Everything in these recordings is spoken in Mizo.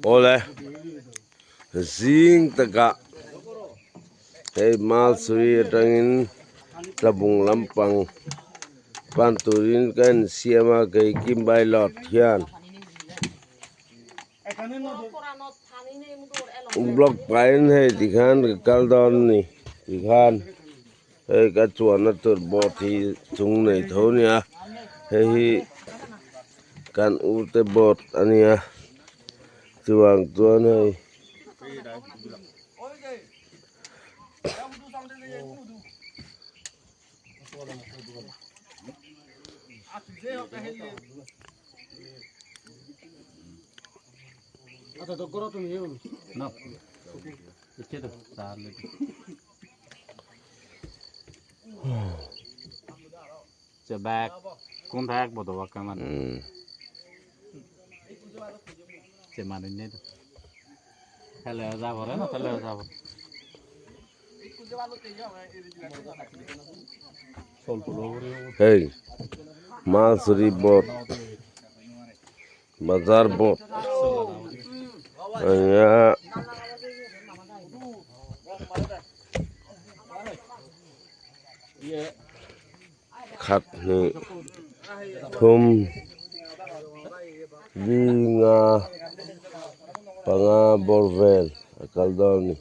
Awle zing takah hei malsui atangin tlabung lampang pan turin ka insiam a kei kimbai lot hian block pahin hei tikhan ka kal dawn a ni tikhan hei ka chuanna tur boat hi chung nei tho a nia hei hi kan u te boat a nia chuvang chuan hei. Hei malsuri boat bazar boat ania. Khat hnih thum li nga panga bawr vel a kal dawn a ni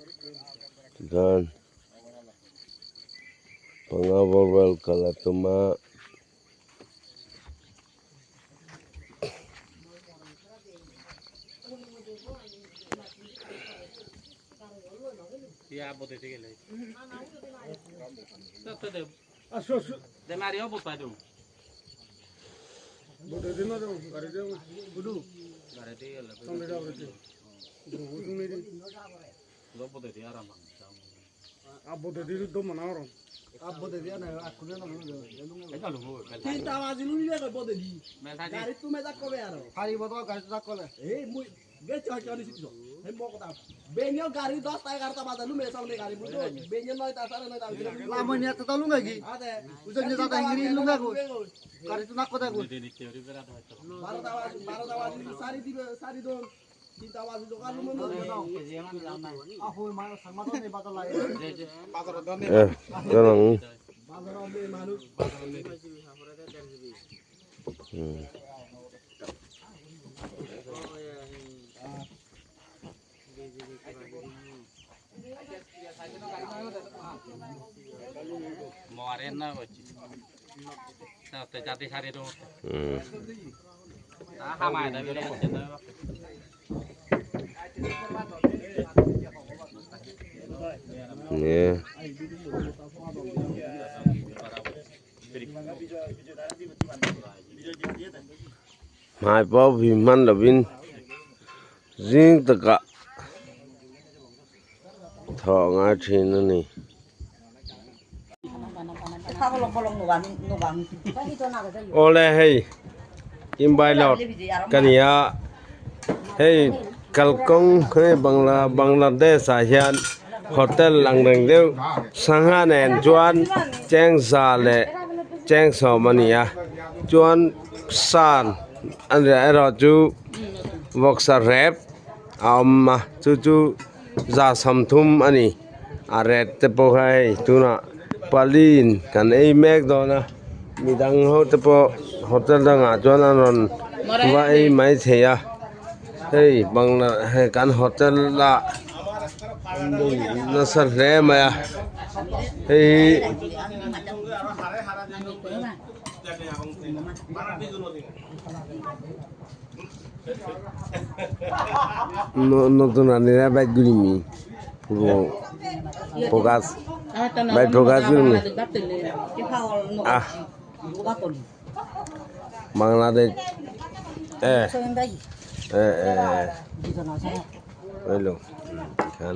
tikhan panga bawr vel kal a tum a. Hmai pawh vi hman lovin zing takah thawh a ngai thin a ni. Awle hei Imbailawt ka ni a hei kalkawng hei Bangla Bangladesh ah hian hotel ang reng deuh sangha nen chuan cheng za leh cheng sawm a ni a chuan san a nih erawh chu vawksa rep a awm a chu chu za sawmthum a ni a ret te pawh kha hei tunah paliin kan ei mek dawn a midang ho te pawh hotel dangah chuan an rawn va ei mai thei a hei bangla hei kan hotel ah nasa hle mai a hei hi. নতুন আনিরা বাইক গুলিমি পুরো focus bike focus গুলিমি আহ Bangladesh এ এ এ হইলো এখান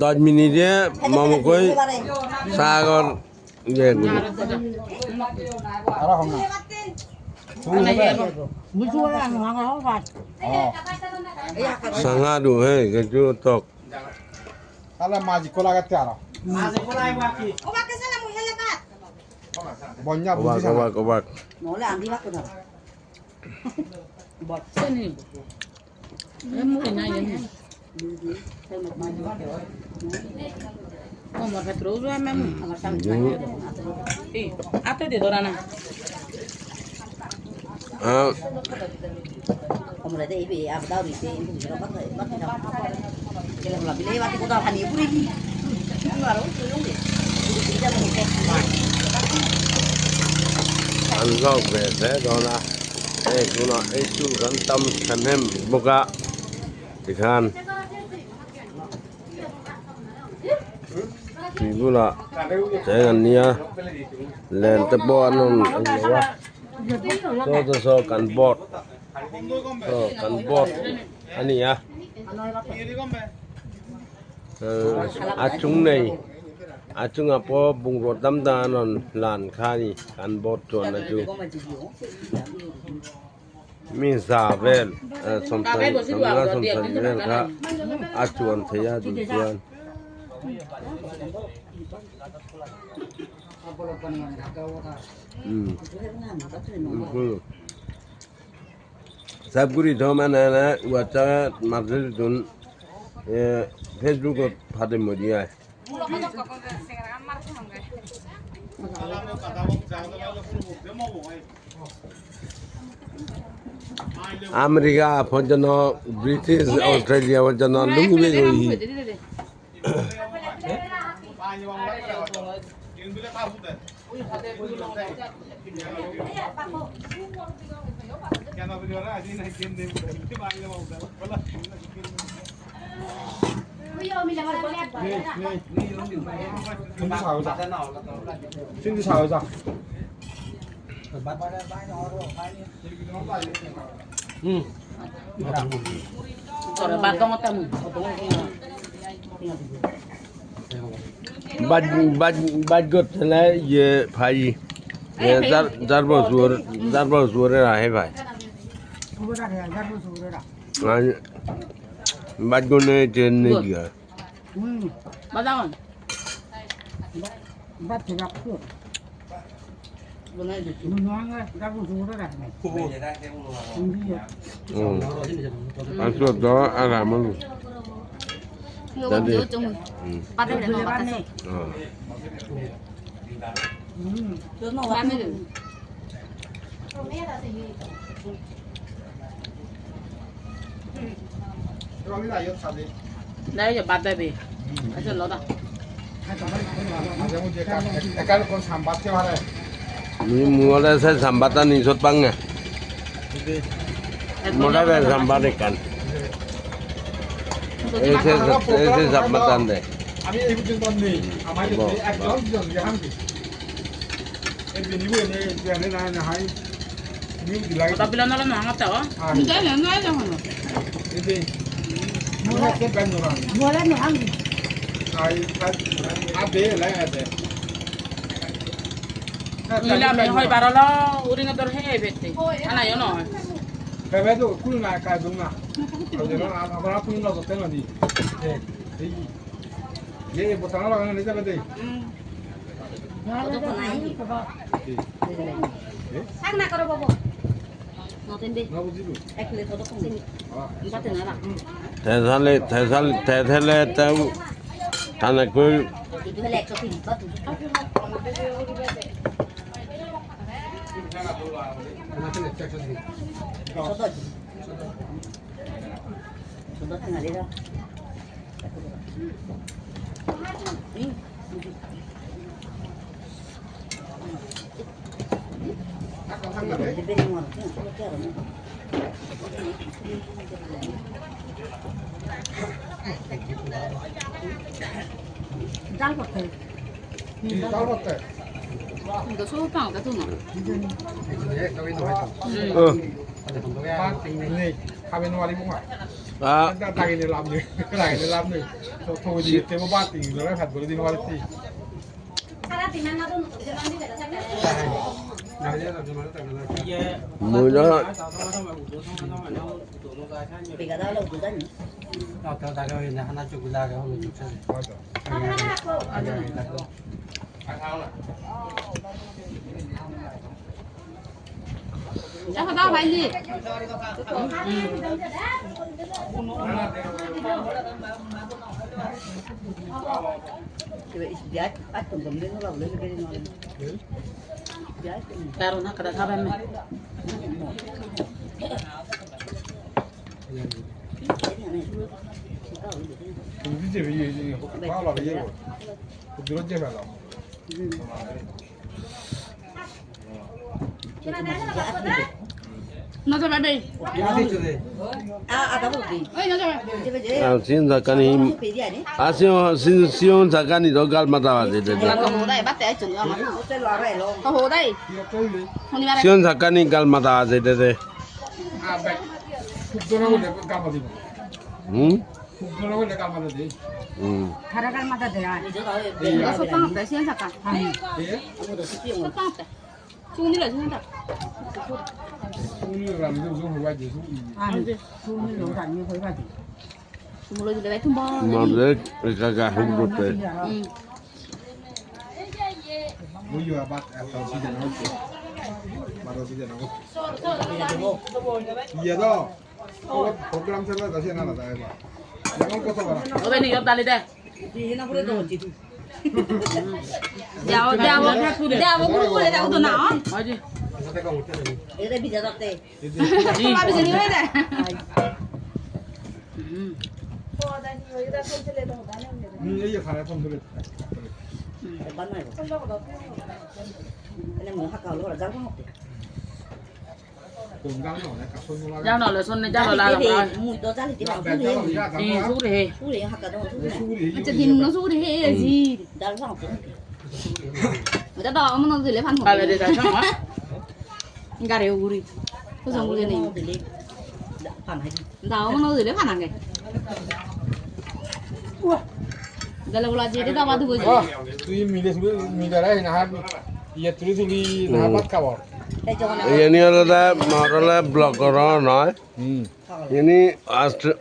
দশ মিনিটে মামুকই সাগর ইয়ে সাঙাদু হে গেজু তক তাহলে মাঝি কোলা গাতে আর বন্যা অবাক অবাক অবাক Ăn rau về thế đó là đây cũng là ấy chú gắn tâm thần em bốc ạ thì khan thì cũng là thế gần nia lên tập bộ ăn ăn quá so so cần bọt so cần bọt anh nhá à chúng này à chúng à po bung rot dam da non lan kha ni kan bot chuan na chu mi za vel som san som nga som san vel kha a chuan theia du chuan Sapguri ধমান না WhatsApp মাঝে দুন ফেসবুকত ফাটে মরি আয় America পর্যন্ত British Australia পর্যন্ত লুঙ্গি গই ये भाई आहे भाई আমি এই পর্যন্ত নেই আমার একজন দুজন হামকি এই বিনিময় এনে জানে না না হাই নিউ দিলাই কথা বিলা নলে না হাতা ও জানে না জানো এই মোরা কে বান নোরা মোরা না হামকি I আবে লাই আবে নিলা মে হয় বারলা উরিনা দর হে বেতে আনা ইয় নয় কাবে তো কুল না কাই দুনা আমরা কুল না করতে না দি এই ये बताना लगाना नहीं जाबे दे সাগনা করো বাবু নতেন দে না বুঝিলু এক প্লেট কত কম বাতে না তেথালে তেথালে তেথালে তাও থানা কই দুটো হলে 130 বা 200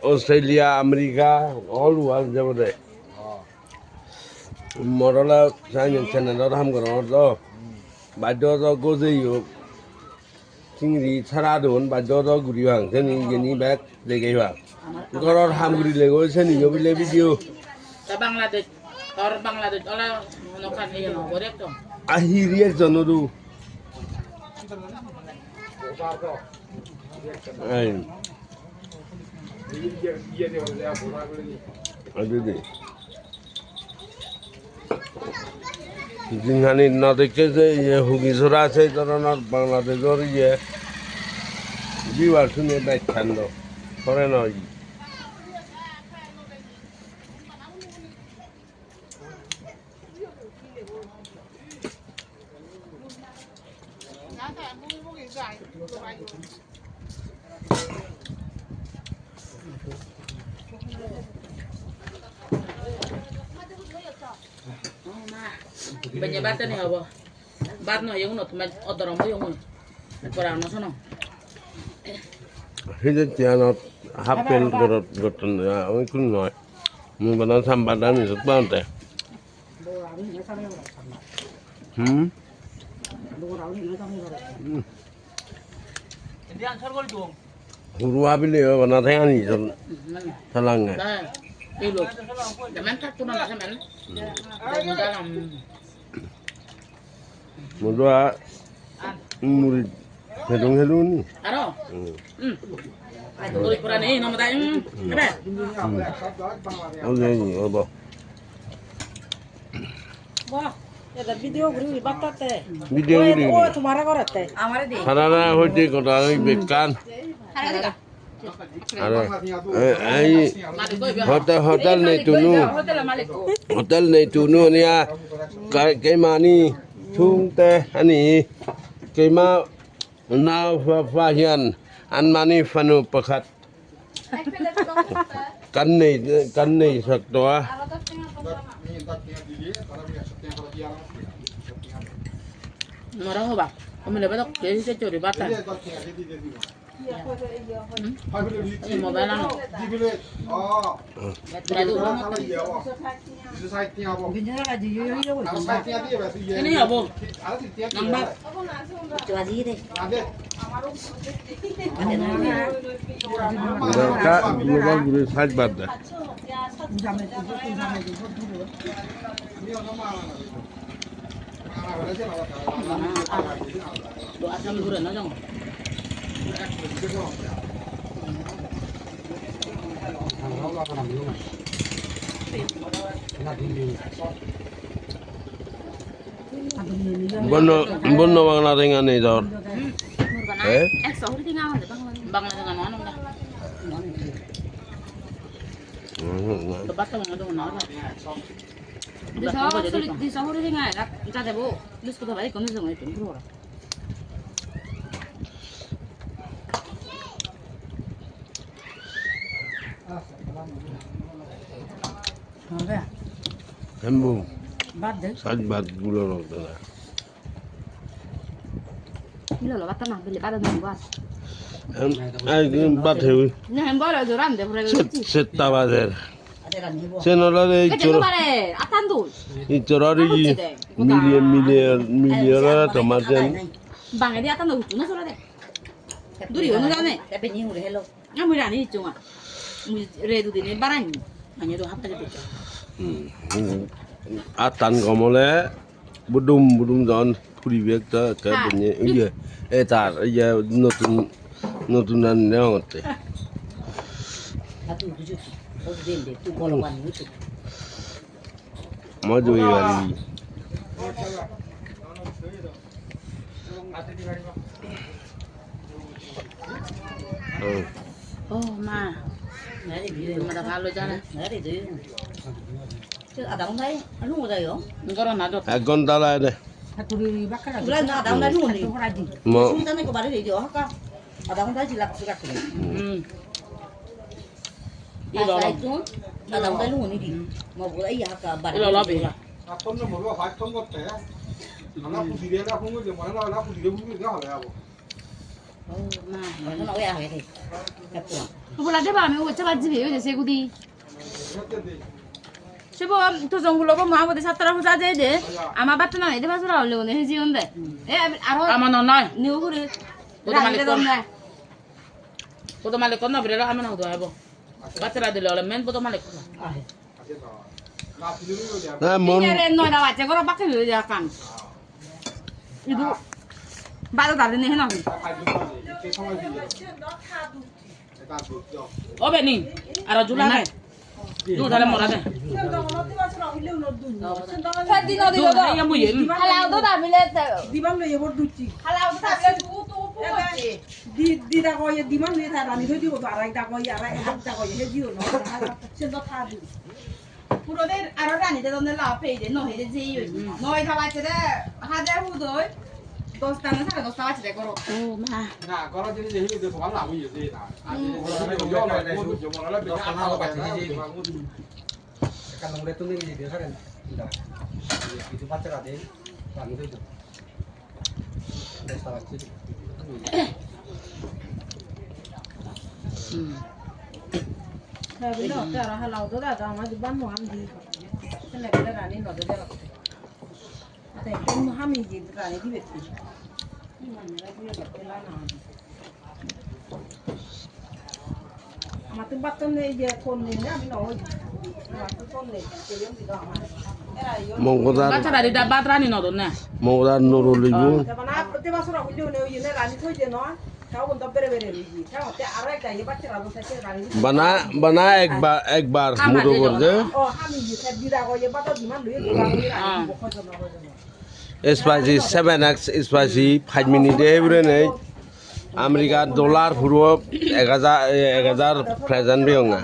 Australia, America, all world যাবতে মরলা science চ্যানেলত হাম করার তো বাদ্য তো গজেই চিংড়ি ছাড়া দেখুন বাদ্য তো ঘুরি ভাঙ সেনি গেনি ব্যাগ লেগে ভাঙ ঘৰৰ হাম ঘূৰি লেগে চেনি বিলে ভিডিঅ' বাংলাদেশ বাংলাদেশ আহিৰি একজনৰো যিখানি নদেখছে যে ইয়ে হুগিছড়া আছে এই ধরনের বাংলাদেশের ইয়ে বিবার শুনে ব্যাখ্যান করে নয়। হাফ পেন্ট নয় মোৰ মানে চাম্বাৰ নিজত পাওঁতে সৰু আবিলি বনাই আনি চালাঙে মোদোৱা মুড়ি খেদুং খেদুং নি Video সারা হইতে কথা বেকান আরে এই হোটেল হোটেল নেই তুনু hotel nei tu nu ania keimahni chhungte ani keima nau fa fa hian an mahni fanu pakhat kan nei sak tawh a. Bonno Bangla ringa নেই ধর। Atan কমলে বুডুম বুডুম যখন ফুরিবে একটা ইয়ে এ তার ইয়ে নতুন নতুন নেওয়া করতে মজা হয়ে গেল। ও মা ভালো জানে এক ঘন্টা লাগে মঙ্গদার নুরুল বানা বানা একবার একবার মুড়ো করছে spicy 7x spicy 5 minute এইবোৰে নেই আমেৰিকা ডলাৰ ফুৰিব 1000 1000 প্ৰেজেণ্ট বিয়ঙা।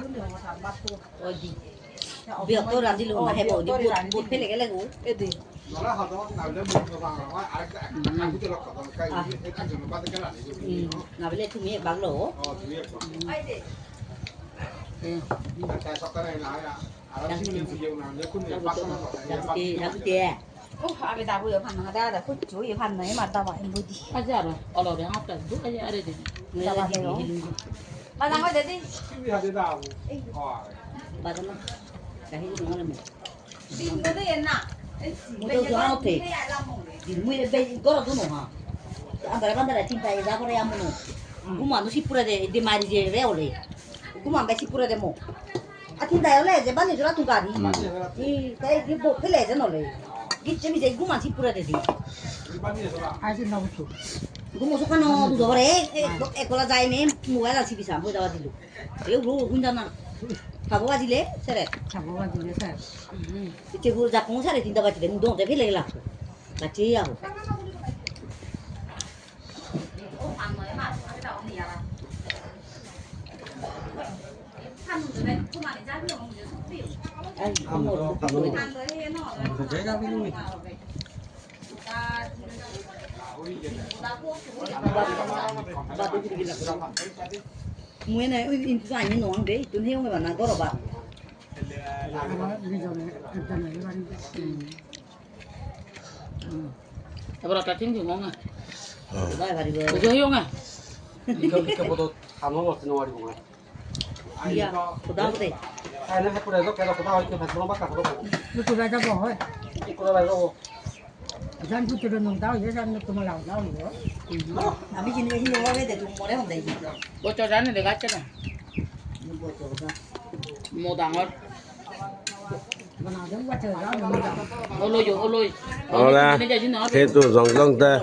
Thế tôi dòng dòng tê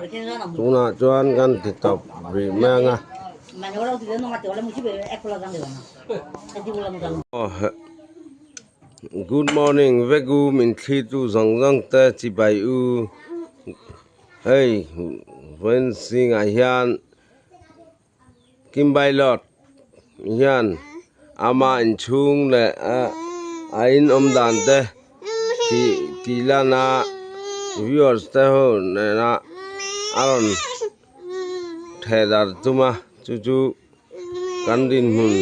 chúng là cho ăn gan thịt tập vì mang à. Good morning, vegu min thi tu dòng dòng tê chỉ bài u. Hey, when sing a hian kim bay lọt hian ama in chung le a in om dan te ti ti la na viewers te ho ne na aron thedar tuma chu chu kan din hun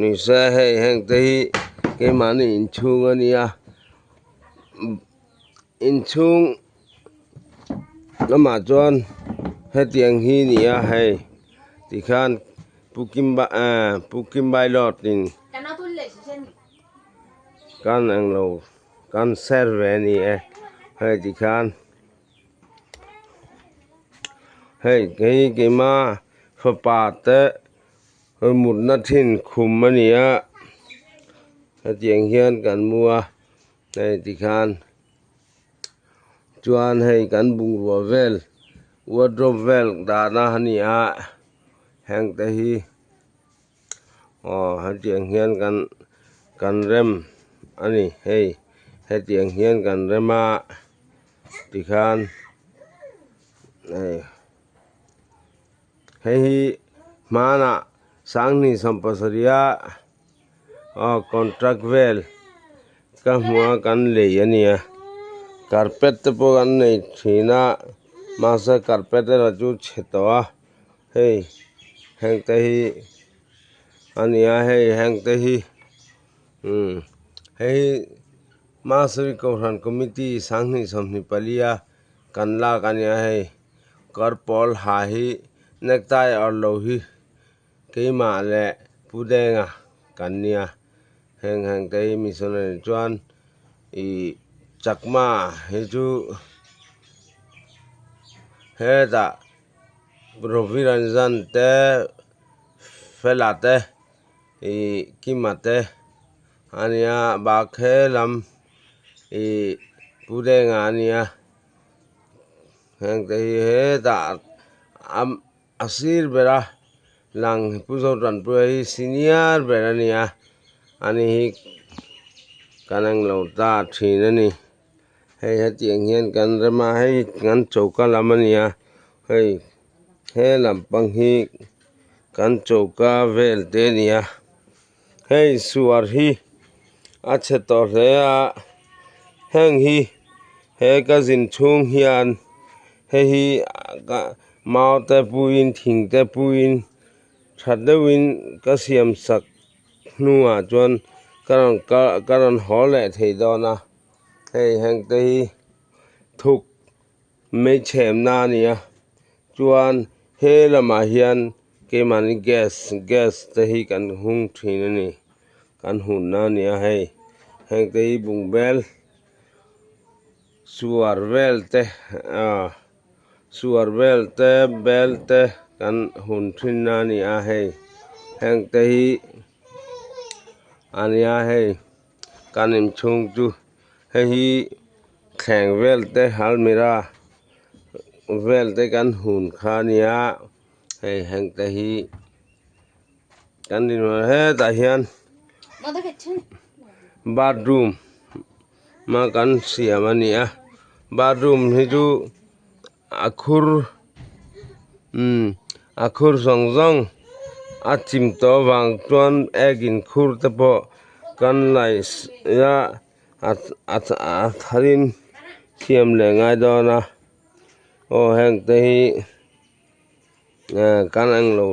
ni se hei heng te hi ke mani in chung ania in chung lama chuan hetiang hi nia hei tikhan pukim bai lot in kan ang lo kan serve ni e hei tikhan hei kei keima fapa te mut na thin khum ania hetiang hian kan mua hei tikhan chuan hei kan bungrua vel wardrobe vel dahna ania heng te hi aw hetiang hian kan kan rem ani hei hetiang hian kan rema tikhan hei hei hi hmanah sanghni sampasariah aw contract vel ka hmuh a kan lei ania carpet te pawh kan nei thin a mahse carpet erawh chu chhe tawh a hei heng te hi ania hei heng te hi hei Masri Kohhran Committee 2024 kan lak ania hei kawr pawl ha hi necktie awrh lo hi keimah leh Pudenga kan nia heng heng te hi missionary chuan ih chakma hi chu hetah Ravi Ranjan te Fela te ih Kima te ania bak he lam ih Pudenga ania heng te hi hetah a sir bera. Lang Pu Zotanpuia hi senior ber a ni a ani hi kan englo ta thin a ni hei hetiang hian kan rem a hei kan choka lam a ni a hei he lampang hi kan choka vel te a ni a hei suar hi a chhe tawh hle a heng hi he ka zin chhung hian hei hi mau te puiin thing te puiin tha deuhin ka siam sak hnuah chuan ka rawn ka rawn haw leh thei dawn a hei heng te hi thuk hmeichhemna a ni a chuan he lamah hian keimahni gas gas te hi kan hung thin a ni kan hunna a ni a hei heng te hi bungbel suar vel te ah suar vel te bel te kan hun thin na a ni a hei heng te hi a nia hei kan inchhung chu hei hi thleng vel te almirah vel te kan hun kha a nia hei heng te hi kan hetah hian bathroom ma kan siam a ni a bathroom hi chu a khur umm a khur zawng zawng a chim tawh avang chuan ek in khur te pawh kan laih a a tharin siam leh ngai dawn a aw heng te hi kan englo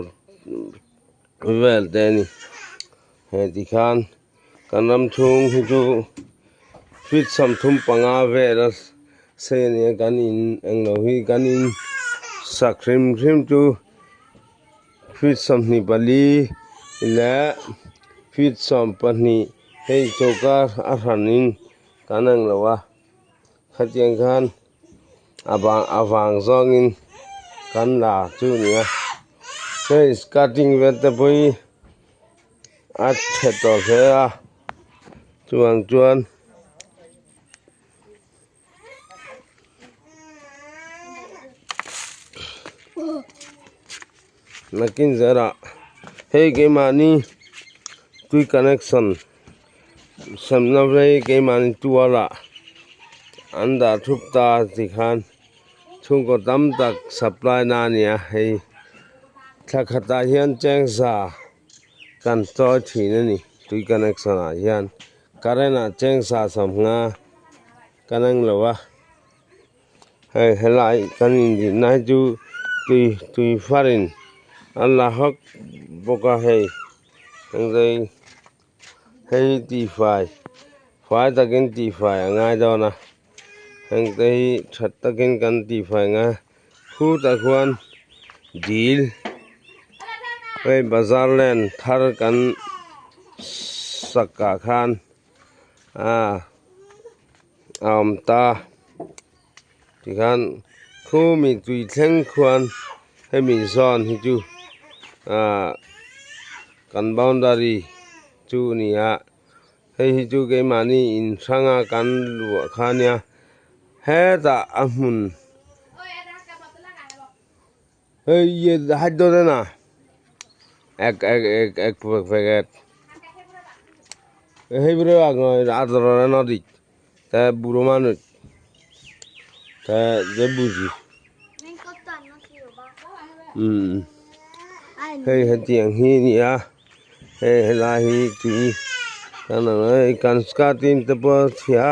vel te a ni he tikhan kan ram chhung hi chu feet 35 vel a sei a ni a kan in englo hi kan in sak hrim hrim chu feet 24 leh feet 12 hei choka a hranin kan englo a khatiang khan a bang a vang zawngin kan la chu a ni a hei skirting vel te pawh hi a chhe tawh hle a chuvang chuan. Nakin zerah hei keimahni tui connection semna phei keimahni tualah an dah thup ta tikhan chhungkaw tam tak supply na a ni a hei thla khatah hian cheng za kan chawi thin a ni tui connection ah hian current ah cheng za sawmnga kan ang lo a hei helai kan indihna hi chu tui tui farin a la hawk bawk a hei engzei hei hi tihfai fai takin tihfai a ngai dawn a heng te hi tha takin kan tihfai ang a khutah khuan dil hei bazar lane thar kan sak ah khan a a awm ta tikhan khumi tui thleng khuan hemi zawn hi chu ah kan boundary chu a ni a hei hi chu keimahni in hranga kan luah kha a nia hetah a hmun hei hai dawn a na ek ek ek ek packet নদীত তে বুড়ো মানুষ তে যে বুঝি hei hetiang hi a ni a hei helai hi tui kan ang a hei kan skirting te pawh a chhia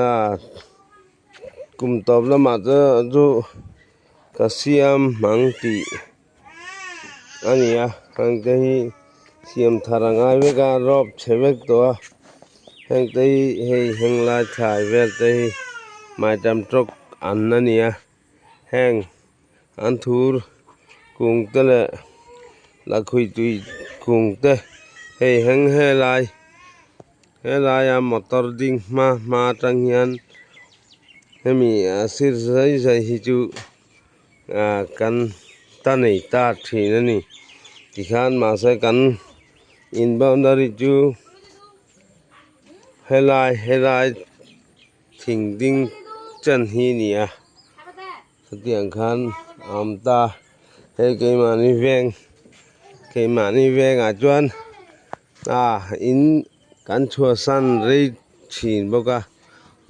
a kum tawp lamah te chu ka siam hmang tih a ni a heng te hi siam thar a ngai vek a rawp chhe vek tawh a heng te hi hei heng lai thlai vel te hi maicham tawk an a ni a heng an thur kung te leh lakhuih tui kung te hei heng helai helaia motor ding hma hma atang hian hemi a sir zai zai hi chu. Ah kan ta nei ta thin a ni tikhian mahse kan in boundary chu helai helai thing ding chen hi a ni a chutiang khan a awm ta hei keimahni veng. Keimahni vengah chuan ah in kan chhuahsan rei thin bawk a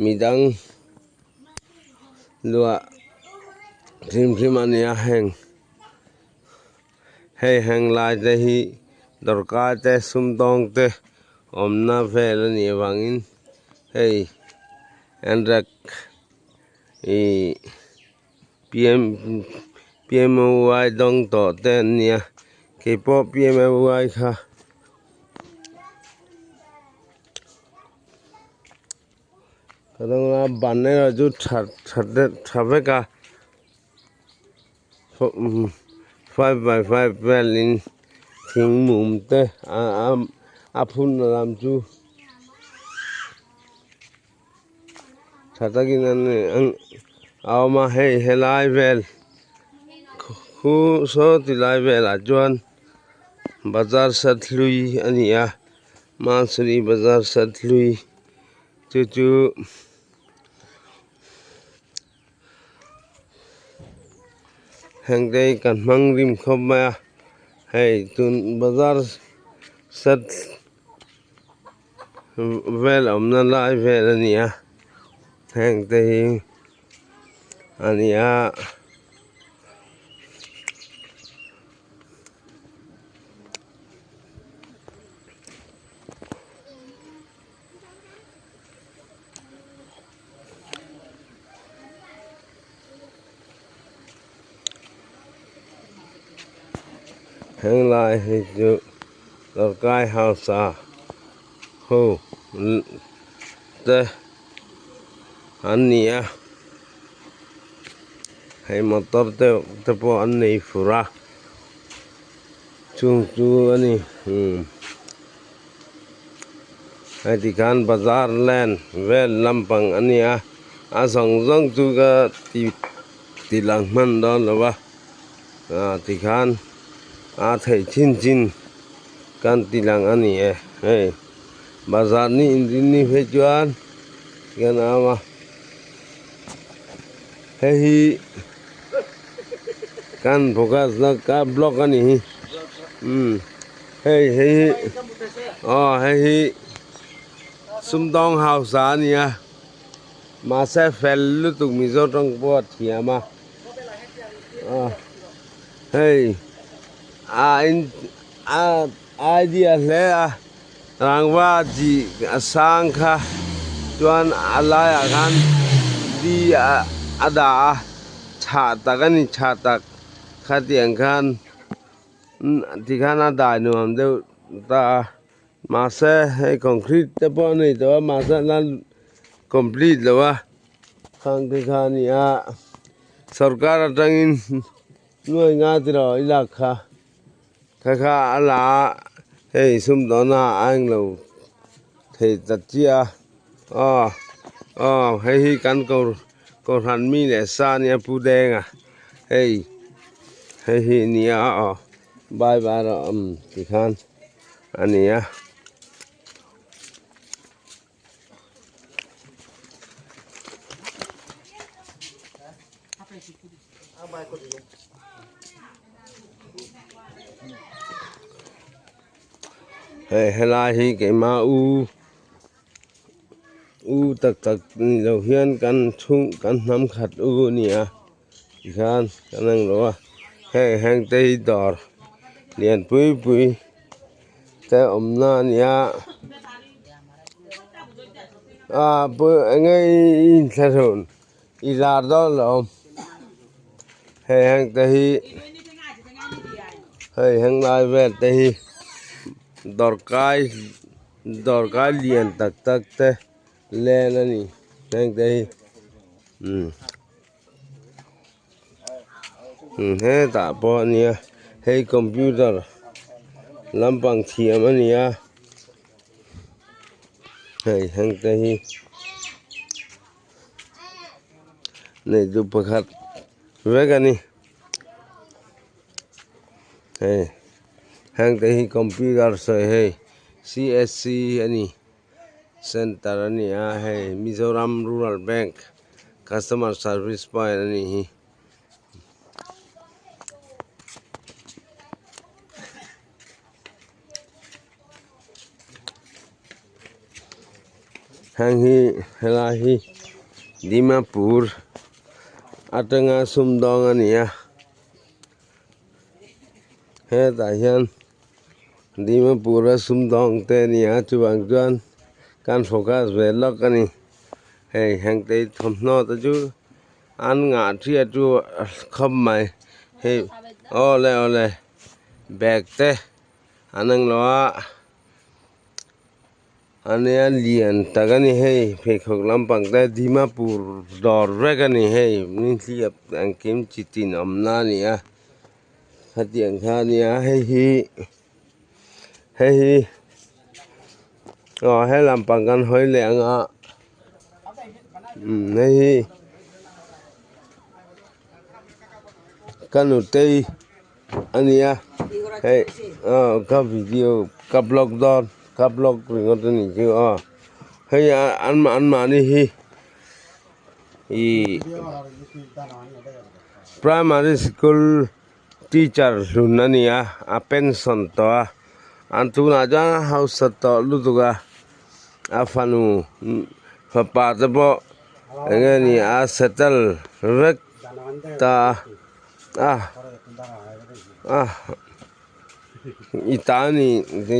midang luah hrim hrim a nia heng hei heng lai te hi dawrkai te sumdawng te awmna vel a nih avangin hei enrek ihh. P_M_P_M_Y dawng tawh te an nia keipawh P_M_Y kha ka dawng a ban erawh chu tha tha deuh tha vek a 5x5 velin thing mum te a phun lam chu. Tha takin an a awm a hei helai vel khu saw ti lai velah chuan bazar sat hlui a ni a Mansuri bazar sat hlui chu chu heng te hi kan hmang rim khawp mai a hei tun bazar sat. Vel awmna lai vel a ni a heng te hi a ni a. Heng lai hi chu dawrkai hausa ho te an ni a hei motor te te pawh an nei fur a chung chu a ni umm hei tikhan bazar land vel lampang a ni a a zawng zawng chu ka ti ti lang hman dawn lo va ah tikhan a theih chin chin kan ti lang a ni e hei bazar ni in ni phei chuan kan am a hei hi kan focus na ka block a ni hi umm hei hei hi aw hei hi sumdawng hausa a ni a. Mahse fel lutuk Mizo tawng pawh a thiam a hei a in a idea hle a rangva chi a sang kha chuan a laiah khan di a dah a chhah tak a ni chhah tak khatiang khan tikhan a dai nuam deuh ta a. Mahse hei concrete te pawh a nei tawh a mahse a la complete lo a khang te kha a ni a sorkar atangin nuai nga te rawh i lak kha kha kha a la a hei sumdawna a englo thei ta chiah a aw aw hei hi kan kohhran mi leh sa a nia Pu Denga hei hei hi a nia aw. Bye bye rawh umm tikhan a ni a. Hei helai hi keimah u u tak tak ni lo hian kan chhung kan hnam khat u a ni a. Tikhian kan ang lo a heng heng te hi dawr lian pui pui te awmna a ni a ah eng nge i inthlahrun i lar dawn lo hei heng te hi hei heng lai vel te hi dawrkai dawrkai lian tak tak te len a ni heng te hi umm. Hetah pawh a nia hei computer lampang thiam a ni a hei heng te hi neitu pakhat vek a ni hei heng te hi computer sawi hei C_S_C a ni. Center a ni a hei Mizoram Rural Bank customer service point a nih hi. Heng hi helai hi Dimapur atanga sumdawng a ni a hetah hian Dimapur a sumdawng te a ni a chuvang chuan kan focus ve lawk a ni hei heng te hi thawmhnaw te chu an ngah thiat chu a khawp mai hei awle awle bag te an ang lo a. Ania lian tak a ni hei pheikhawk lampang te Dimapur dawr vek a ni hei nihliap engkim chi tin awmna a ni a khatiang kha a nia hei hi hei hi aw he lampang kan hawi leh ang a umm hei hi ka nutei a ni a hei aw ka video ka vlog dawn ka vlog ringawt a nih chu aw hei an anmahni hi ihh primary school teacher hlun a ni a a pension tawh a an tunah chuan a hausa tawh lutuk a a fanu fapa te pawh eng nge ni a settle vek ta a. Ah ah itani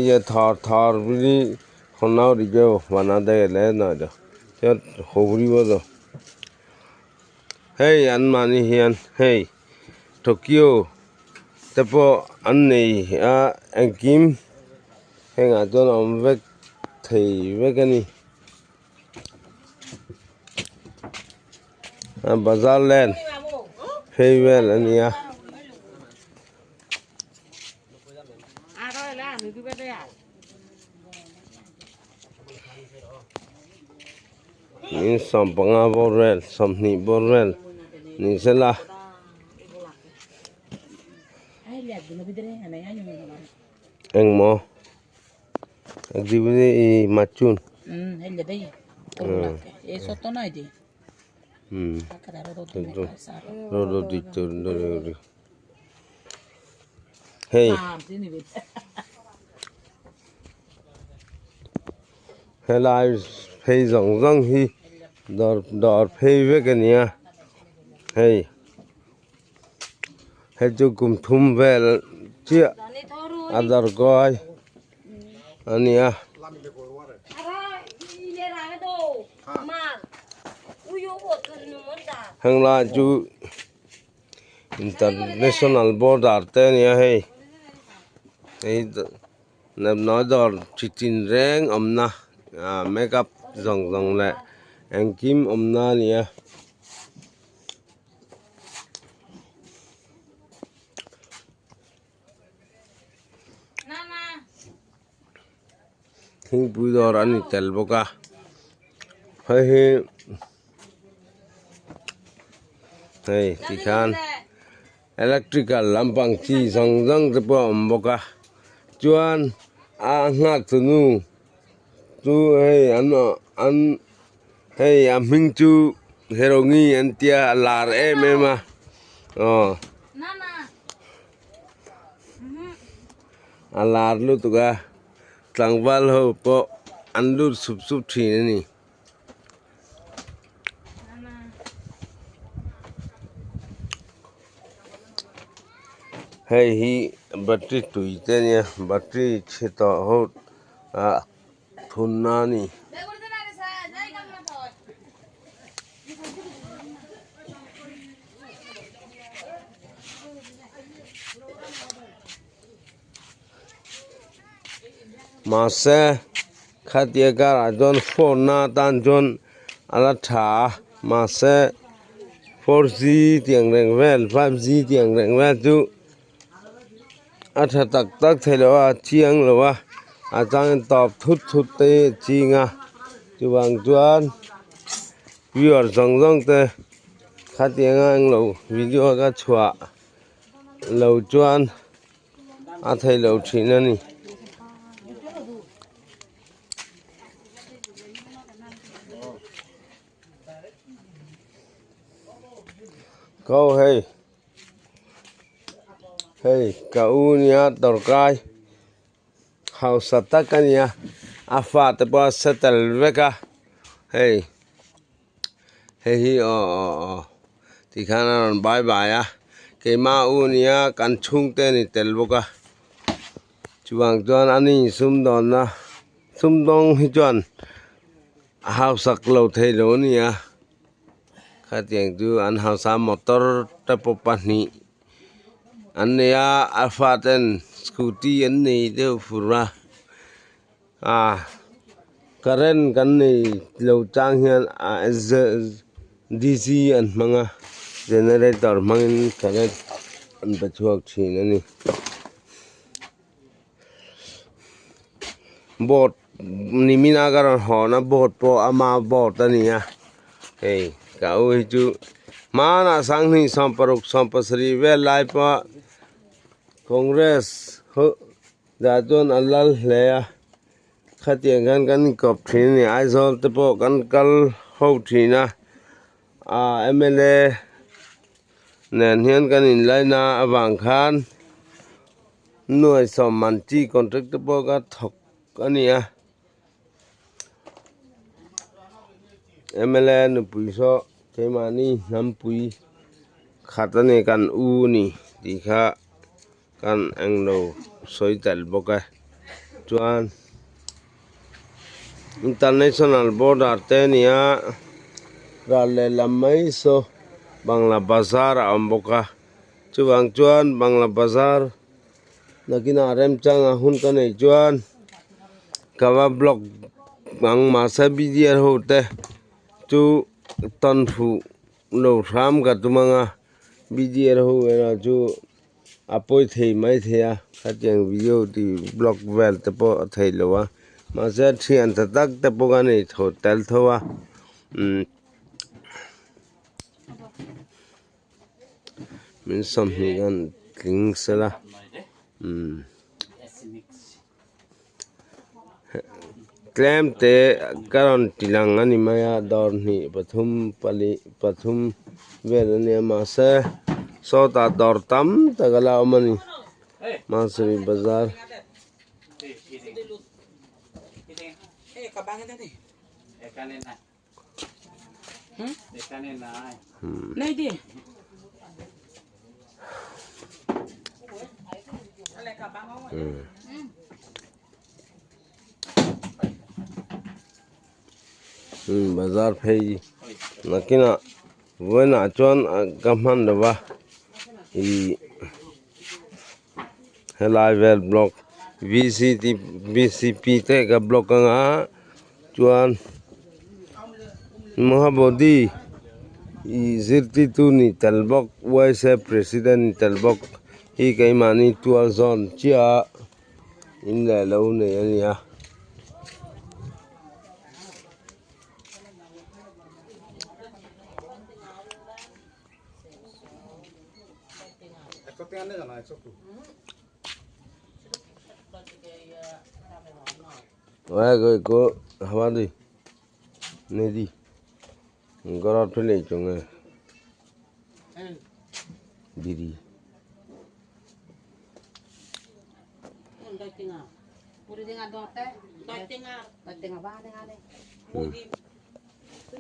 ye thar thar bili khona rijo bana de le na jo chat hobri bo hei an mani hian hei Tokyo te pawh an nei a engkim hengah chuan a awm vek thei vek a ni. Bazar len phei vel a ni a. Min 15 bawr vel 20 bawr vel ni sela. Engmaw. Machun. Hei helai phei zawng zawng hi dawr dawr phei vek a ni a hei hei chu kum thum vel chiah a dawrkawi a ni a. Heng lai chu international border te a ni a hei hei nepnawi dawr chi tin reng awmna ah makeup zawng zawng leh engkim awmna a ni a. Thingpui dawr a ni tel bawk a hei hi hei tikhan electrical lampang chi zawng zawng te pawh a awm bawk a chuan a nghak tu nu chu hei an an hei a hming chu Herongi an tia a lar em em a aw. A lar lutuk a tlangval ho pawh an lut sup sup thin a ni. Hei hi battery tui te a nia battery chhe tawh ho ah thunna a ni. Mahse khatia karah chuan phone na atan chuan a la tha a mahse 4G tih ang reng vel 5G tih ang reng vel chu a tha tak tak thei lo a a chiang lo a a changin tawp thut thut te hi a ching a chuvang chuan viewer zawng zawng te khatianga englo video ka chhuah lo chuan a theih loh thin a ni. Ko hei hei ka u nia dawrkai hausa tak a nia a fate pawh a settle vek a. Hei hei hi aw aw aw tikhan a rawn bye bye a keimah u nia kan chhungte a ni tel bawk a chuvang chuan a ni sumdawnna sumdawng hi chuan a hausak lo thei lo a ni a khatiang chu an hausa motor te pawh pahnih an nei a a faten scooty an nei deuh fur a. Ah current kan nei lo chang hian ah D_C an hmang a generator hmangin current an pe chhuak thin a ni board nimina ka rawn hawn a board pawh ama board a ni a hei ka u hi chu hmanah sanghnih sawmparuk sawmpasarih vel lai pawh congress ho. Dah chuan a lal hle a, khatiang khan kan inkawp thin a ni. Aizawl te pawh kan kal ho thin a, ah mla nen hian kan inlaina avang khan nuai sawm man chi contract te pawh ka thawk a ni a. Mla nupui saw keimahni hnampui khat a ni kan u a ni tih kha. Kan englo sawi tel bawk e chuan international border te a ni a ral lehlam mai saw bangla bazar a awm bawk a chuvang chuan bangla bazar nakinah remchanga hun ka neih chuan ka va block ang mahse B_D_R ho te chu tawn fuh lo hram ka tum ang a B_D_R ho erawh chu. A pawi thei mai thei a khatiang video tih blog vel te pawh a theih loh a mahse thian tha tak te pawh ka nei tho tel tho a umm min sawmhnih khan tling sela umm tlem te ka rawn ti lang a ni mai a dawr hnih pathum pali pathum vel a nia mahse sawtah dawr tam tak a la awm a ni Mansuri bazar. Bazar phei nakinah vawiinah chuan ka hman lo va ih helai vel block V_C_P te ka block anga chuan Mahabodhi ih zirtirtu ni tel bawk Y_S_A president ni tel bawk hi keimahni tual zawn chiah a in leh lo nei a ni a.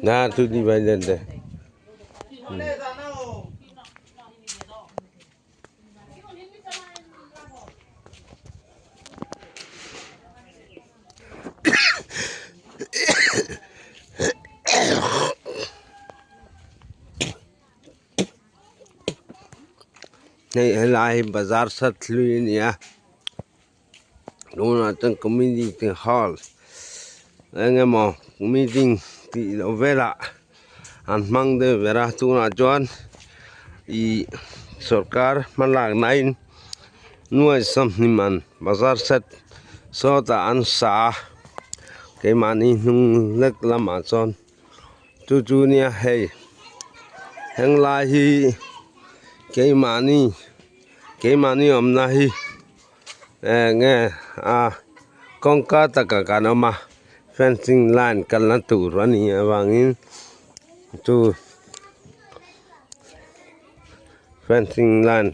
Na tu di bai den de. Hei helai hi bazar sat hlui a ni a tunah chuan community hall eng emaw meeting tih loh velah an hmang deuh ber a tunah chuan ih sawrkar hmalakna in nuai sawmhnih man bazar set sawtah an sa a keimahni hnung lek lamah chuan. Chu chu nia hei henglai hi keimahni keimahni awmna hi eng nge a kawngka takah kan awm a fencing line kalna tur a nih avangin chu fencing line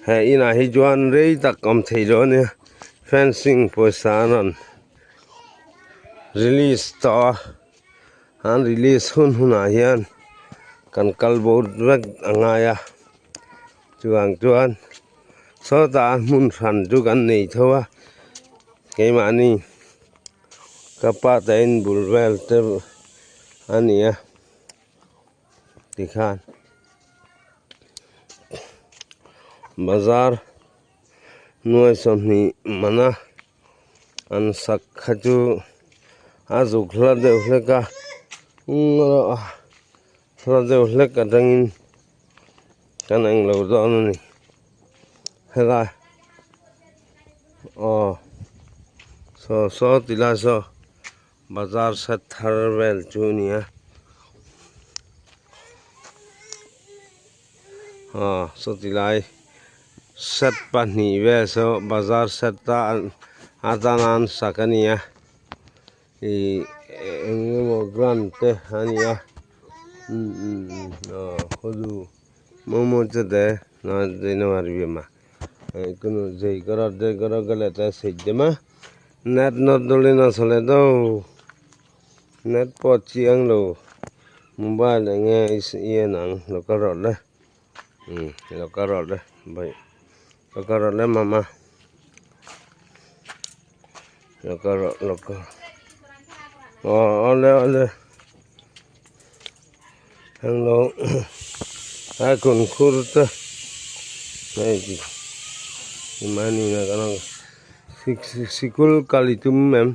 he inah hi chuan rei tak awm thei lo a nia fencing pawisa an rawn release tawh a. An release hun hunah hian kan kal bo vek a ngai a chuvang chuan sawtah hmun hran chu kan nei tho a keimahni ka pa te in bul vel te a ni a tikhan bazar nuai sawmhnih mana. An sak kha chu a zuk hla deuh hlek a hla deuh hlek atangin kan englo dawn a ni helai aw saw saw ti lai saw bazar set thar vel chu a ni a aw sawti lai set pahnih vel saw bazar set a atana an sak a ni a ih eng emaw grand te a ni a umm aw khawdu momo che te net not dawlin a sawle deuh. Net pawh chiang lo mobile eng nge i en ang lo kal rawh le umm lo kal rawh le baih lo kal rawh le mama lo kal rawh lo kal aw awle awle englo a kun khur te hei mahni sikul kal i tum em.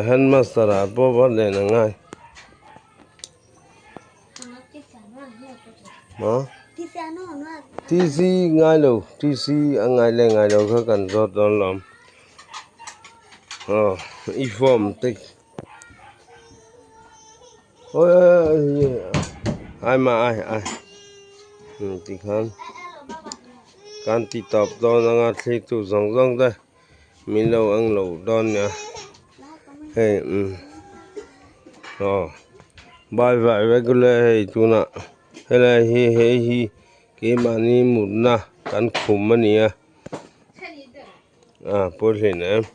Headmaster ah pawh va len a ngai maw TC ngai lo TC a ngai leh ngai lo kha kan zawt dawn lawm aw i form te ai mah ai ai tikhan kan ti tawp dawn anga thli tu zawng zawng te min lo ang lo dawn nia hei umm aw bye bye vek ule hei tunah helai hi hei hi keimahni mutna kan khum a ni a ah pawi hlein em.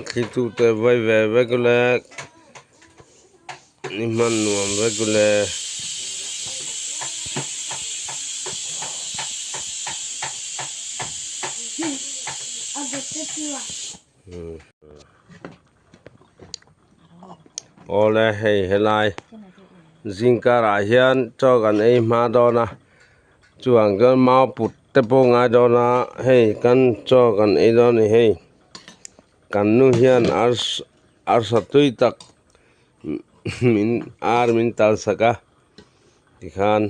Thli tu te vai ve vek ule ni hman nuam vek ule. Awle hei helai zingkar ah hian chaw kan ei hma dawn a chuan chuan mau put te pawh ngai dawn a hei kan chaw kan ei dawn a ni hei kan nu hian arsa tui tak min ar min tal sak a tikhan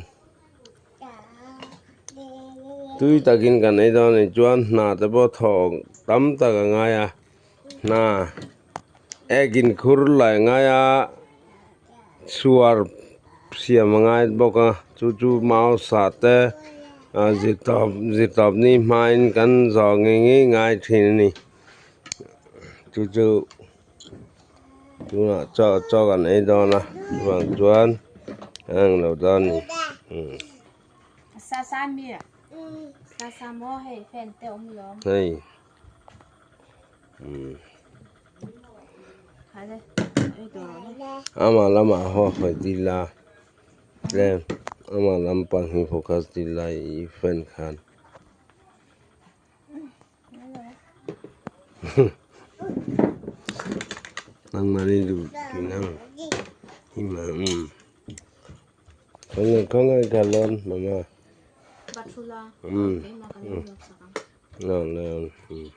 tui takin kan ei dawn a ni chuan hna te pawh thawh tam tak a ngai a hna ek in khur lai a ngai a chhuar siam a ngai bawk a chu chu mau sah te ah zirtawp zirtawp ni hmain kan zawh ngei ngei ngai thin a ni chu chu. Tunah chaw chaw kan ei dawn a chuvang chuan an ang lo dawn a ni hei ama lamah haw hawi dil a tlem ama lampang hi focus dil a i fan khan. Nangmahni duh tih ang hi mah um khawngaih khawngaih ka lawn mama um um lawn lawn um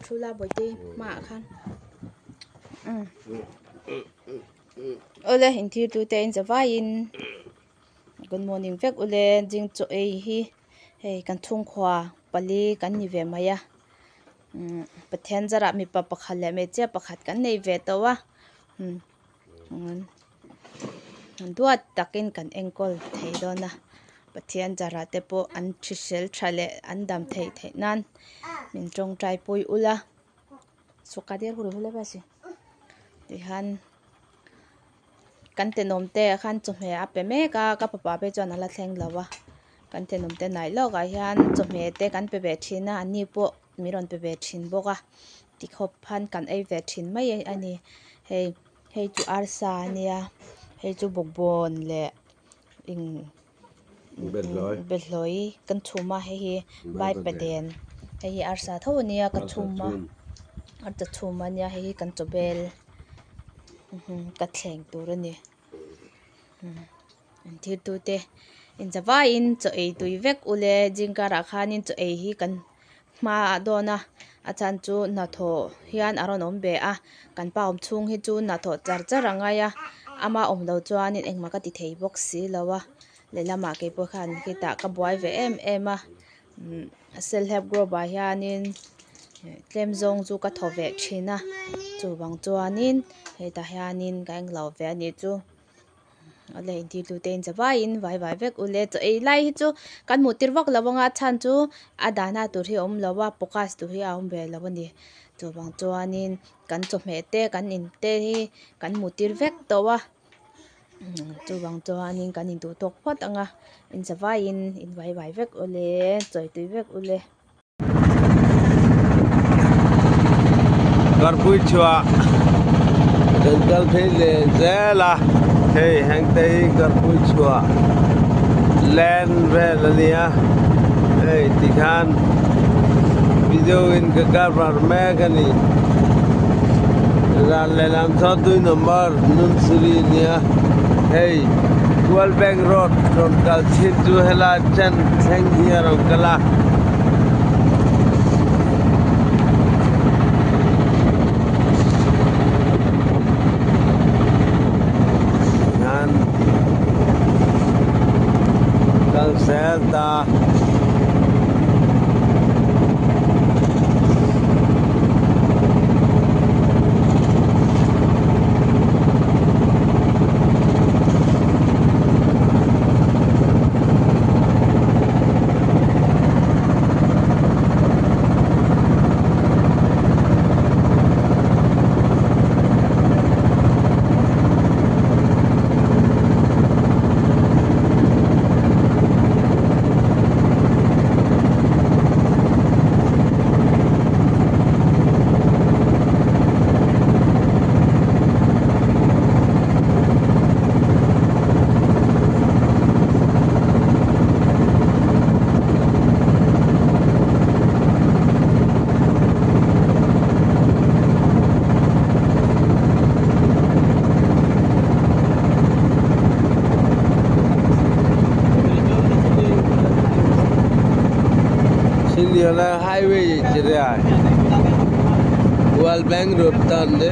Thula bawihte hmaah khan um awle inthirtute in zavaiin Good morning vek ule ding chaw ei hi hei kan chhungkhua pali kan ni ve mai a umm Pathian zarah mipa pakhat leh hmeichhia pakhat kan nei ve tawh a umm duat takin kan enkawl thei dawn a. Pathian zarah te pawh an hrisel tha leh an dam theih theih nan min tawngtai pui ula tihian kan tenawm te ah khan chawhmeh a pe mek a ka fapa phei chuan a la thleng lo a kan tenawm te hnaih lawk ah hian chawhmeh te kan pe ve thin a an ni pawh min rawn pe ve thin bawk a tikhawp khan kan ei ve thin mai a ni hei hei chu arsa a nia hei chu bawkbawn leh eng behlawi kan chhum a hei hi vaipaden hei hi arsa tho a nia ka chhum a arsa chhum a nia hei hi kan chaw bel ka thleng tur a ni an thil tu te inzavaiin chaw ei tui vek ule zingkarah khanin chaw ei hi kan hmaah dawn a a chhan chu hnathawh hian a rawn awm ve a kan pa awm chhung hi chu hnathawh char char a ngai a ama awm loh chuanin engmah ka ti thei bawk si lo a lehlamah keipawh khan khitah ka buai ve em em a self help group ah hianin tlem zawng chu ka thaw ve thin a chuvang chuanin hetah hianin ka englo ve a nih chu. A leh intir tu te in zavaiin vai vai vek u le chaw ei lai hi chu kan hmuh tir vak lo anga chhan chu a dahna tur hi a awm lo a focus tur hi a awm ve lo a ni chuvang chuanin kan chawhmeh te kan in te hi kan hmuh tir vek tawh a chuvang chuanin kan in duh tawk phawt anga in zavaiin in vai vai vek u le chawi tui vek u le. Karpui chhuah kan kal phei leh zel a hei hengte hi karpui chhuah land vel a nia hei tikhan video in ka cover mek a ni ral lehlam saw tui number Nunsuri a nia hei Kual bank road rawn kal chin chu helai chen thleng hi a rawn kal a. Hian kal zel ta. Sindhiala highway चले आए world bank road तांदे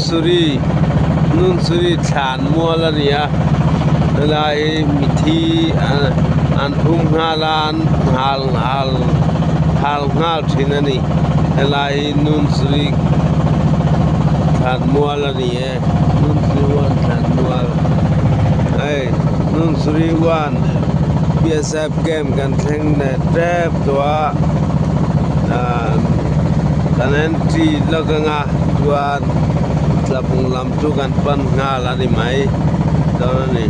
Nunsuri Nunsuri thlan mual a ni a helai hi mithi an phum nghal a an hal hal hal nghal thin a ni helai hi Nunsuri thlan mual a ni e Nunsuri one thlan mual hei Nunsuri one B S F camp kan thleng leh tep tawh a ahh kan entry lawk anga chuan tlabung lam chu kan pan nghal a ni mai dawn a ni.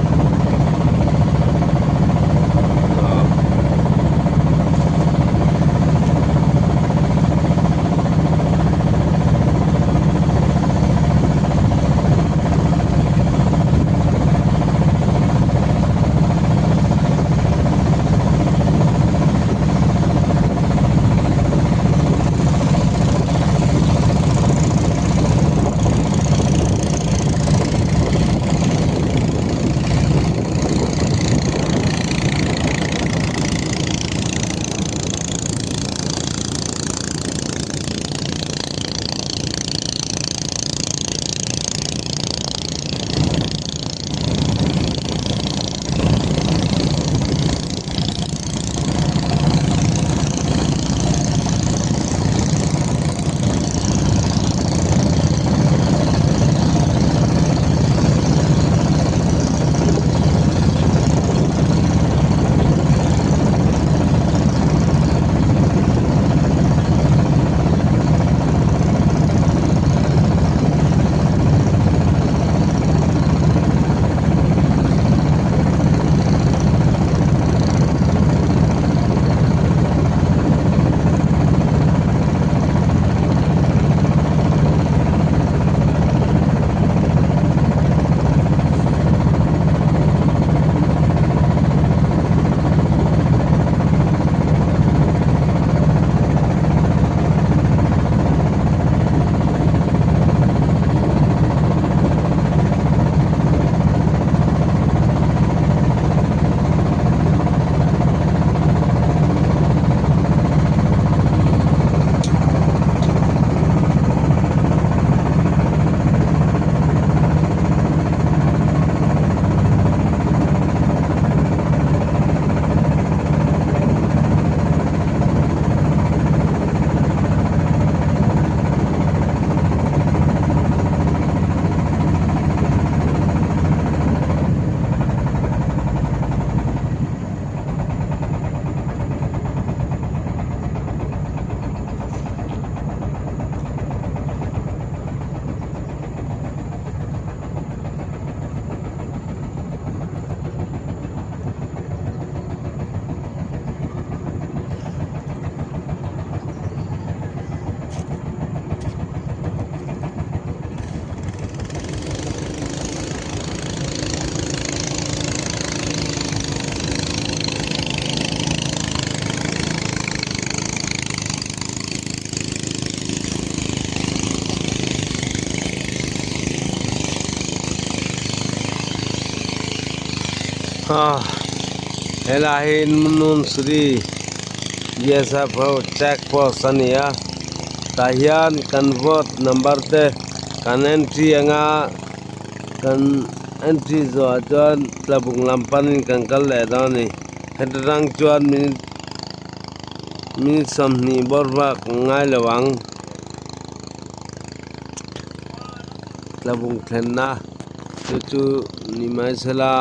Helai hi Nunsuri B S F ho check post a ni a tah hian kan vote number te kan entry anga kan entry zawhah chuan tlabung lam panin kan kal leh dawn a ni heta tang chuan minute minute 20 bawr bak ngai lo ang tlabung thlenna chu chu ni mai sela.